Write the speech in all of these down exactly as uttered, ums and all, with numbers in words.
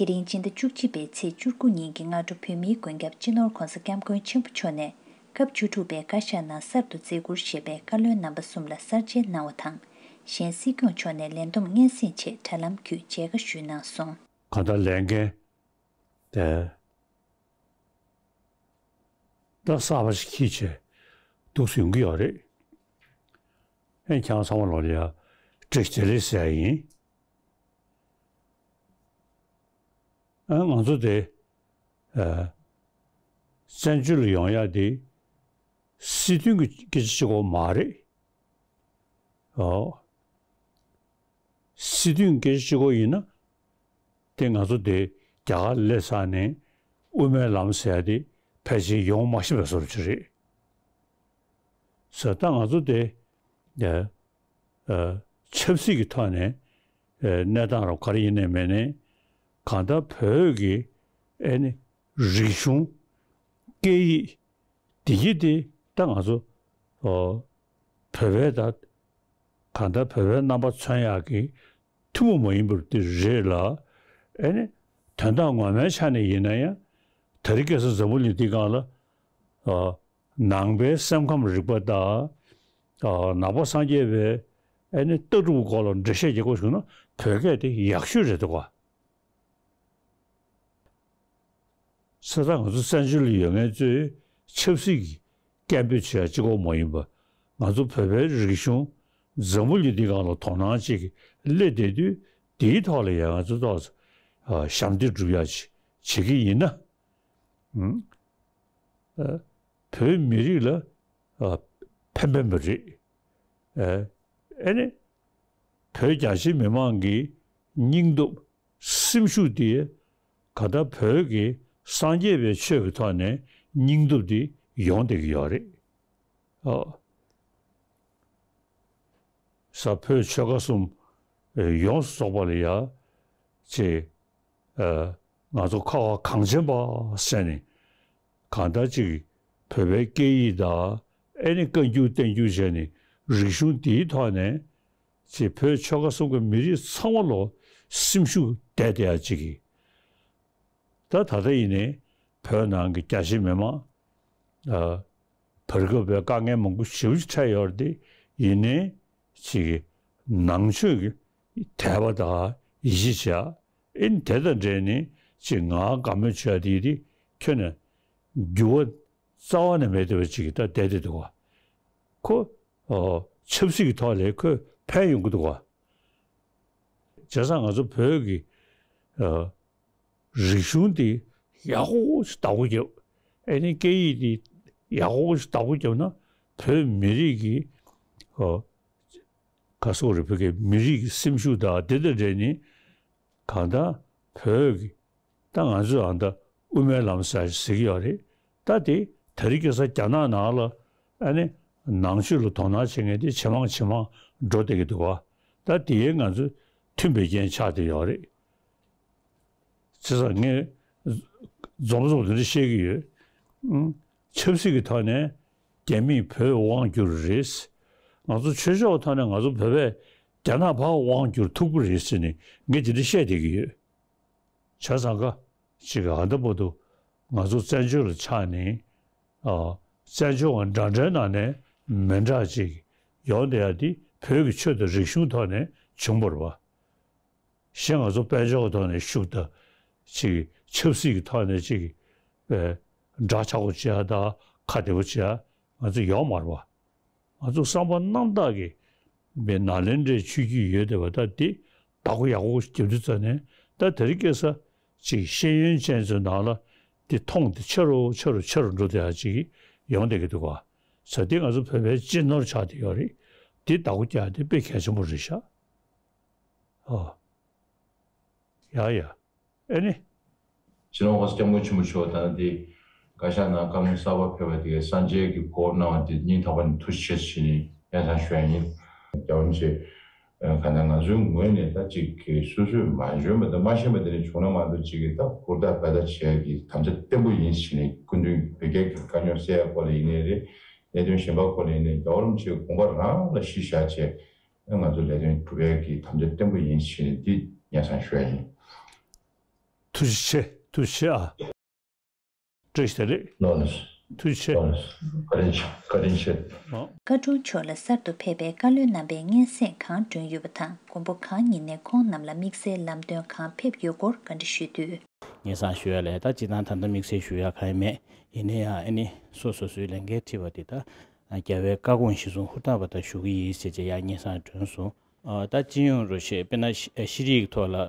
དེ་རིང་སྤྱི་ཟླ་བཅུ་གཅིག་པའི་ཚེས་བཅུ་དགུ་ཉིན་གྱི་སྔ་དྲོ་བོད་མིའི་མགོན་སྐྱབས་སྤྱི་ནོར་༧གོང་ས་༧སྐྱབས་མགོན་ཆེན་པོ་མཆོག་ནས་སྐབས་བཅུ་དྲུག་པའི་བཀའ་ཤག་ནང་གསར་དུ་བརྩི་བཀུར་ཞེས་པའི་བཀའ་བློན་རྣམ་པ་གསུམ་ལ་གསར་བརྗེ་གནང་བ་དང་། གཞན་སྲིད་སྐྱོང་མཆོག་ནས་ལས་བསྡོམས་སྙན་སེང་ཆེད་དྲ་ལམ་བརྒྱུད་མཇལ་ཁ་ཞུས་གནང་སོང་། གང་ལྟར་ལས་འགན་དེ་ད་གསར་པ་ཞིག་འཁྱེར་བྱས་འདུག་སེ་ཡོང་གི་ཡོད་རེད། ཨེ་ཁྱེད་རང་ཚང་མ་ལོག་ལ་ཡ་བཀྲ་ཤིས་བདེ་ལེགས་ཟེར་ཡ་ཡིན། ཨ་ང་ཚོ་དེ་ཨ་བཙན་བྱོལ་ལ་ཡོང་ཡ་དེ་སྲིད་དོན་གྱི་སྐད་ཆ་གཅིག་པོ་མ་རེད། ཨོ། སྲིད་དོན་སྐད་ཆ་གཅིག་པོ་ཡིན་ན། དེ་ང་ཚོ་དེ་རྒྱ་གར་སླེབས་ཚར་ནས་དབུ་མའི་ལམ་ཟེར་ཡ་དེ་ཕལ་ཆེར་ཡོང་མ་ཤེས་པའི་བཟོ་འདྲ་ཅིག་རེད། ཟེར་ད་ང་ཚོ་དེ་ཨ་ཨ་ཆབ་སྲིད་ཀྱི་ཐོག་ནས་ཨ་གནས་སྟངས་རོགས་ག་རེ་ཡིན་ནའི་མིན་ནའི་གང་ལྟར་བོད་ཀྱི་ཨེ་ནི་རིག་གཞུང་སྐད་ཡིག་འདི་གྱིས་དེ་ད་ང་ཚོ་ཨོ་བོད་པའི་ད་གང་ལྟར་བོད་པའི་རྣམ་པ་མཚོན་ཡག་གི་ཐུན་མོང་མ་ཡིན་པ་དེ་རེད་ལ། ཨེ་ནི་དོན་དག་ངོ་མའི་ཆ་ནས་ཡིན་ན་ཡང་དེ་རིང་ཁ་སང་འཛམ་བུ་གླིང་འདི་སྒང་ལ་ཨ་ནང་པའི་སེམས་ཁམས་རིག་པ་དང་ཨ་ནང་པ་སངས་རྒྱས་པའི་ཨེ་ནི་ལྟ་གྲུབ་སྐོར་ལ་འགྲེལ་བཤད་རྒྱག་དགོས་བྱུང་ན་བོད་སྐད་དེ་ཡག་ཤོས་རེད་འདུག་ག། ས་ད་ང་ཚོ་བཙན་བྱོལ་ལ་ཡོད་མཁན་ཚོས་ཆབ་སྲིད་ཀྱི་སྐད་འབོད་བྱེད་ཡ་གཅིག་པོ་མ་ཡིན་པ། ང་ཚོ་བོད་པའི་རིག་གཞུང་འཛམ་བུ་གླིང་འདི་སྒང་ལ་དོ་སྣང་ཅིག་སླེབས་བསྡད་དུས་དེའི་ཐོག་ལ་ཡང་ང་ཚོ་ཏོག་ཙམ་ཨ་ཞབས་འདེགས་སྒྲུབ་ཡ་ཅིག་བྱེད་ཀྱི་ཡིན་ན། ཨ་བོད་མི་རིགས་ལ་ཨ་ཕན་ཕན་པ་རེད། ཨ་ཨེ་ནི་བོད་རྒྱ་ཆེ་མི་མང་གི་སྙིང་སྟོབས། སེམས་ཤུགས་དེ་ག་ད་བོད་ཀྱི་སངས་རྒྱས་པའི་ཆོས་ཀྱི་ཐོག་ནས་སྙིང་སྟོབས་དེ་ཡོང་བསྡད་ཀྱི་ཡོད་རེད། ཨོ། ས་བོད་ཆོལ་ཁ་གསུམ་ཡོངས་སུ་རྫོགས་པ་ལ་ཡ་ཅེ་ང་ཚོ་ཁ་བ་གངས་ཅན་པ་ཟེར་ནས་གང་ལྟར་ཅིག་བོད་པའི་སྐད་ཡིག་དང་ཨེ་ནི་བཀའ་འགྱུར་བསྟན་འགྱུར་བྱས་ནས་རིག་གཞུང་དེའི་ཐོག་ནས། ཅེས་བོད་ཆོལ་ཁ་གསུམ་གྱི་མི་རིགས་ཚང་མ་ལོ་སེམས་ཤུགས་བསྡད་བསྡད་ཡ་ཅིག་གིས། ད་ད་ལྟ་ཡིན་ནའི་བོད་ནང་གི་རྒྱ་ཆེ་མི་མང་ཨ་བར་སྐབས་པའི་དཀའ་ངལ་མང་པོ་ཞེ་པོ་ཅིག་འཕྲད་ཡོད་རེད་དེ། ཡིན་ནའི་ཅིག་ནང་ཆོས་ཀྱི་དད་པ་དང་ཡིད་ཆེས་བྱ། ཨེ་ནི་དེ་དང་འབྲེལ་ནས་ཅིག་ང་དགའ་མོས་བྱ་དེ་དེ་ཁྱོན་ནས་འགྱུར་བ་རྩ་བ་ནས་མེད་བསྡད་པ་ཅིག་ད་བསྡད་བསྡད་འདུག་ག། ཁོ་ཨོ་ཆབ་སྲིད་ཀྱི་ཐོག་ལས་ཁོས་ཕན་ཡོང་གི་འདུག་ག། བྱས་ཙང་ང་ཚོ་བོད་ཀྱི་ཨོ་རིག་གཞུང་འདི་ཡག་པོ་ཞིག་བདག་པོ་རྒྱབ། ཨེ་ནི་སྐད་ཡིག་འདི་ཡག་པོ་ཞིག་བདག་པོ་རྒྱབ་ན་བོད་མི་རིགས་ཀྱི་ཨོ་ག་སོག་རེ་བོད་ཀྱི་མི་རིགས་ཀྱི་སེམས་ཤུགས་དང་དེ་དང་འབྲེལ་ནས་གང་ལྟར་བོད་ཀྱི་ད་ང་ཚོས་ཨ་ད་དབུ་མའི་ལམ་ཟེར་ཟེར་གྱི་ཡོད་རེད། ད་དེ་དེ་རིང་ཁ་སང་རྒྱ་ནག་ནང་ལ་ཨ་ནི་ནང་ཆོས་ལ་དོ་སྣང་བྱེད་མཁན་དེ་ཇེ་མང་ཇེ་མང་འགྲོ་བསྡད་ཀྱི་འདུག་བ། ད་དེ་ཡང་ང་ཚོས་མཐུན་པའི་རྐྱེན་ཆགས་བསྡད་ཡོད་རེད། བྱས་ཙང་ངས་རྫོགས་རྫོགས་དེ་འདྲ་བཤད་ཀྱི་ཡོད། ཨང་། ཆབ་སྲིད་ཀྱི་ཐོག་ནས་རྒྱ་མིས་བོད་དབང་བསྒྱུར་རེད། ང་ཚོ་ཆོས་ཕྱོགས་ཐོག་ནས་ང་ཚོ་བོད་པས་རྒྱ་ནག་ཕར་དབང་བསྒྱུར་ཐུབ་ཀྱི་རེད་ཟེར་ནས་ངས་དེ་འདྲ་བཤད་བསྡད་ཀྱི་ཡོད། བྱས་ཙང་ཀ་ཅིག་ཨ་ད་བར་དུ་ང་ཚོ་བཙན་བྱོལ་ལ་ཆགས་ནས་ཨ་བཙན་བྱོལ་བ་འདྲ་འདྲའི་ནང་ནས་མི་འདྲ་ཅིག་ཡོང་བསྡད་ཡ་དེ་བོད་ཀྱི་ཆོས་དང་རིག་གཞུང་ཐོག་ནས་བྱུང་བ་རེད་བ། གཞན་ང་ཚོ་དཔལ་འབྱོར་གྱི་ཐོག་ནས་ཤུགས་དང་ཅིག་ཆབ་སྲིད་ཀྱི་ཐོག་ནས་ཅིག་ཨེ་འདྲ་ཆགས་པོ་བྱེད་ཡ་དང་ཁ་བདེ་པོ་བྱེད་ཡ་ང་ཚོ་ཡོད་མ་རེད་བ། ང་ཚོ་བསམ་པ་རྣམ་དག་གིས་པའི་ནཱ་ལེནྡྲའི་ཆོས་བརྒྱུད་ཡོད་བསྡད་པ་ད་འདི་བདག་པོ་ཡག་པོ་རྒྱབ་དུས་ཙ་ནས་ད་དེ་རིང་ཁ་སང་ཅིག་ཤེས་ཡོན་ཅན་ཚོའི་ནང་ལ་འདི་མཐོང་སྟེ་ཆེ་རུ་ཆེ་རུ་ཆེ་རུ་འགྲོ་བསྡད་ཡ་ཅིག་ཡོང་བསྡད་ཀྱི་འདུག་བ། ས་འདི་ང་ཚོ་བོད་པའི་སྤྱི་ནོར་ཆགས་བསྡད་ཡོད་རེད། འདི་བདག་པོ་རྒྱག་ཡ་དེ་དཔེ་གལ་ཆེན་པོ་རེད་ཤག་ཨོ། ཡ་ཡ། ཨེ་ནི། སྤྱི་ནོར་༧གོང་ས་༧སྐྱབས་མགོན་ཆེན་པོ་མཆོག་དང་དེ་བཀའ་ཤག་ནང་བཀའ་མོལ་གསར་པ་ཕེབས་པ་དེ་གའི་གསར་མཇལ་གྱི་གོ་སྐབས་གནང་བ་དེ་སྙིང་ཐག་པ་ནས་ཐུགས་རྗེ་ཆེ་ཞུ་ནས་སྙན་སེང་ཞུ་ཡ་ཡིན། རྒྱལ་བ་རིན་པོ་ཆེ། གང་ལྟར་ང་ཚོའི་ངོས་ནས་ད་ཅིག་གི་སོ་སོས་མ་འཇོན་པ་དང་མ་ཤེས་པ་དེ་འདྲ་བྱུང་ན་མ་གཏོགས་ཅིག་གི་ད་ཧུར་ཐག་འབད་ཐག་བྱེད་ཡ་གི་དམ་བཅའ་བརྟན་པོ་ཡིན་ཞུ་ནས། སྐུ་མདུན་བོད་རྒྱ་གི་དཀའ་རྙོག་སེལ་ཡ་སྐོར་ལ་ཡིན་ནའི་རེད། གནད་དོན་གཞན་པ་སྐོར་ལ་ཡིན་ནའི་རྒྱལ་བ་རིན་པོ་ཆེའི་དགོངས་པ་རང་ལ་གཞི་བཞག་བྱས། ང་ཚོ་ལས་དོན་སྒྲུབ་ཡས་ཀྱི་དམ་བཅའ་བརྟན་པོ་ཡིན་ཞེས་འདི་སྙན་སེང་ཞུ་ཡ་ཡིན། ཐུགས་རྗེ་ཆེ། ཐུགས་རྗེ་ཆེ་ཨ། བཀྲ་ཤིས་བདེ་ལེགས། ལགས་སོ། ཐུགས་རྗེ་ཆེ། ལགས་སོ། བཀའ་དྲིན་ཆེ། བཀའ་དྲིན་ཆེ། ཨོ། བཀའ་དྲུང་མཆོག་ལ་གསར་དུ་ཕེབས་པའི་བཀའ་བློན་རྣམ་པས་སྙན་སེང་གང་བསྒྲོན་ཡོད་པ་དང་། མགོན་པོ་གང་ཉིད་ནས་ཁོང་རྣམས་ལ་དམིགས་བསལ་ལམ་སྟོན་གང་ཕེབས་ཡོད་སྐོར་བཀའ་འདྲི་ཞུས་དུས། སྙན་སེང་ཞུ་ཡ་ལས་ད་སྤྱིར་བཏང་ད་ལྟ་དམིགས་བསལ་ཞུ་ཡ་གང་ཡང་མེད། ཡིན་ན་ཡང་ཨ་ནི་སོ་སོ་སོའི་ལས་འགན་ཁྲིད་པ་དེ་ད་རྒྱལ་བའི་བཀའ་དགོངས་གཞིར་བཟུང་ཧུར་ཐག་པ་དང་ཞུ་གི་ཡིན་ཟེར་བྱས་ཡ་སྙན་སེང་བསྒྲོན་སོང་། ཨ། ད་སྤྱི་ཡོངས་རུ་ཞེས་དཔེར་ན་ཤེས་ཤེས་རིག་ཐོག་ལ་ཨ་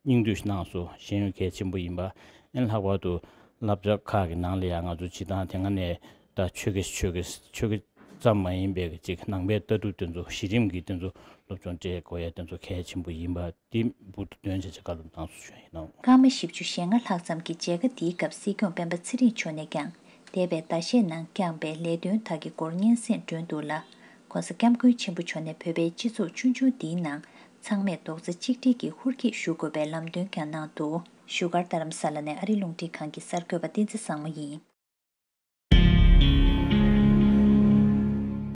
སྙིང་བསྡུས་གནང་སོང་། ཤེས་ཡོན་གལ་ཆེན་པོ་ཡིན་པ། ཨ་ནི་ལྷག་པར་དུ་བསླབ་བྱ་ཁག་གི་ནང་ལ་ཡང་ང་ཚོ་སྤྱིར་བཏང་དེ་སྔ་ནས་ད་ཆོས་དགེ་ཆོས་དགེ་ཆོས་དགེ་ཙམ་མ་ཡིན་པའི་ཅིག་ནང་པའི་ལྟ་གྲུབ་དེ་ཚོ་གཞི་རིམ་གྱི་དེ་ཚོ་སློབ་སྦྱོང་སྤྲད་དགོས་ཡ་དེ་ཚོ་གལ་ཆེན་པོ་ཡིན་པ་དེ་འབུར་དུ་འདོན་བྱས་བྱས་བཀའ་སློབ་གནང་སོང་ཞུ་ཡ་ཡིན་ནོ། སྐར་མ་བཞི་བཅུ་ཞེ་ལྔ་ལྷག་ཙམ་གྱི་མཇལ་ཁ་འདིའི་སྐབས་སྲིད་སྐྱོང་སྤེན་པ་ཚེ་རིང་མཆོག་ནས་ཀྱང་། འདས་པའི་ཟླ་ཤས་ནང་བསྐྱངས་པའི་ལས་དོན་དག་གི་སྐོར་སྙན་སེང་བསྒྲོན་འདུག་ལ། ྋགོང་ས་ྋསྐྱབས་མགོན་ཆེན་པོ་མཆོག་ནས་བོད་པའི་སྤྱི་ཚོགས་ཆུང་ཆུང་འདིའི་ནང་ཚང་མས་རྡོག་རྩ་གཅིག་སྒྲིལ་གྱིས་ཧུར་གྱིས་ཞུགས་དགོས་པའི་ལམ་སྟོན་ཀྱང་གནང་འདུག་བཞུགས་སྒར་རྡ་རམ་ས་ལ་ནས་ཨ་རི་རླུང་འཕྲིན་ཁང་གི་གསར་འགོད་པ་བསྟན་འཛིན་བཟང་མོ་ཡིན།